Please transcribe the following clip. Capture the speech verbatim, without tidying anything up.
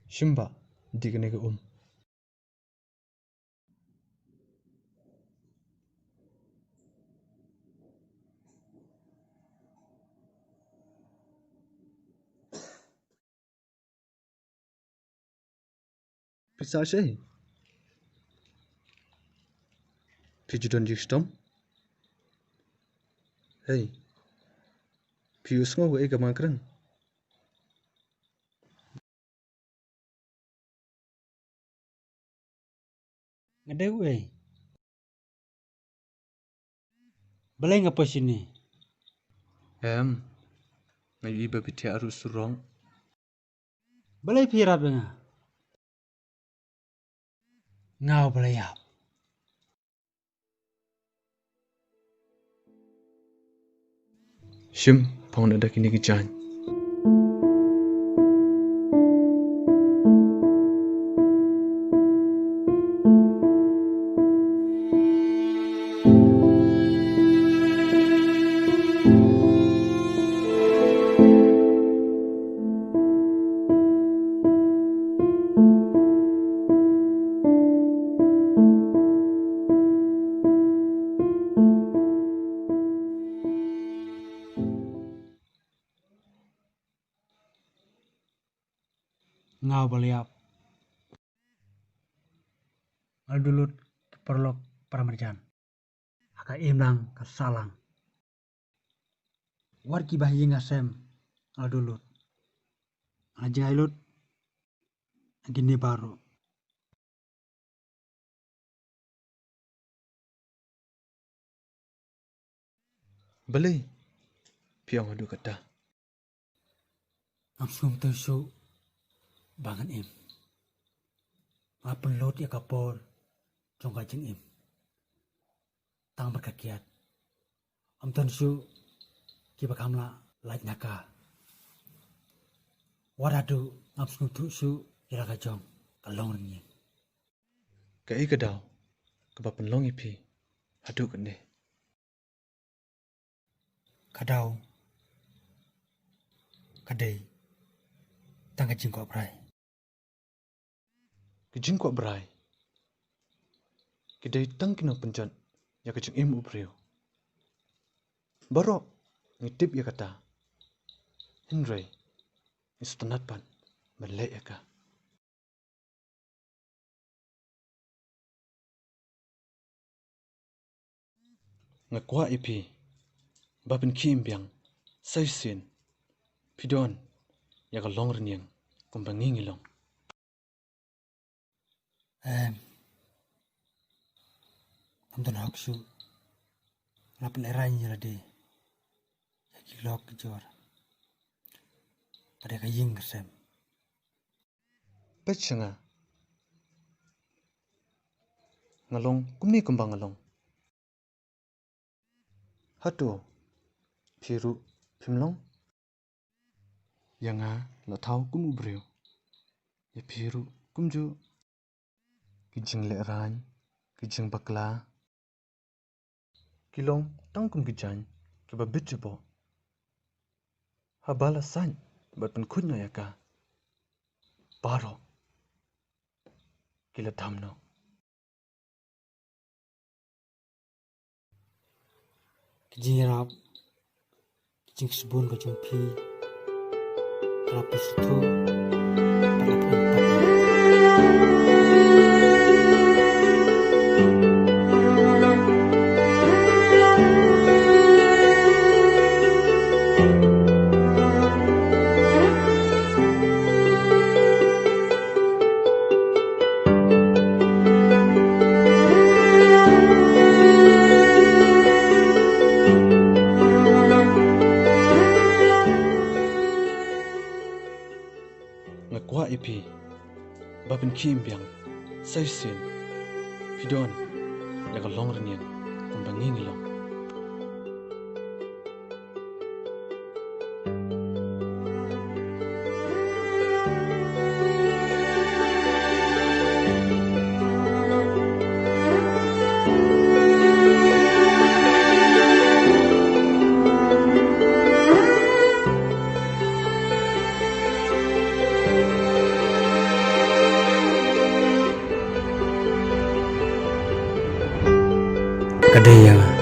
Shim ba dih kane ka um. Pisa shei. Phi ju don jingshitom. Hei. Phi u sngew ei ka ma kren. Nga dei u ei. Balei nga poi shini? Em, nga ïohi ba phi thiah ruh surok. Balei phi ïarap ïa nga? Nga u ba la ïap. Shim, phong na da kine ki jaiñ. Nga u ba la ïap. Nga la duh lut ki paralok para marjan ha ka imlang ka sahlang. Wat kiba ha ïing ha sem nga la duh lut. Nga la jngai lut ha kine baroh. Balei phi ong haduh katta? Ngam sngewthuh shuh ba ngan im. Nga pynlut ïa ka por jong ka jingim tang bad ka kiad. Ym don shuh kiba kham lah lait na ka. Wat haduh ngam sngewthuh shuh ïa la ka jong ka longrynïeng. Kaei ka daw kaba pynlong ïa phi haduh katne? Ka daw ka dei tang ka jingkwah brai. Ka jingkwah brai ka dei tang ki nongpynjot ïa ka jingim u briew. Baroh ngi tip ïa kata, hynrei ngi sngewtynnat pat ban leh ïa ka. Nga kwah ïa phi ba phin khie im biang sa shisien phi don ïa ka longrynïeng kumba ngi ngi long. Em, ngam don hok shuh. Nga la pynlehraiñ ïa lade ïa ki lok ki jor. Pat ïa ka ïing ka sem. Peit sha nga. Nga long kumne kumba nga long. Hato phi ruh phim long? Ïa nga la thaw kum u briew, ïa phi ruh kumjuh. Ki jinglehraiñ, ki jingbakla, ki long tang kum ki jaiñ kiba bit jubok. Haba la sait bad pynkhuid noh ïa ka, baroh ki la dam noh. Ki jingïarap, ki jingsbun ka jong phi, ka la pynshithuh bad la pynpat. Nga kwah ïa phi ba phin khie im biang sa shisien phi don ïa ka longrynïeng kumba ngi ngi long. ka dei ïa nga.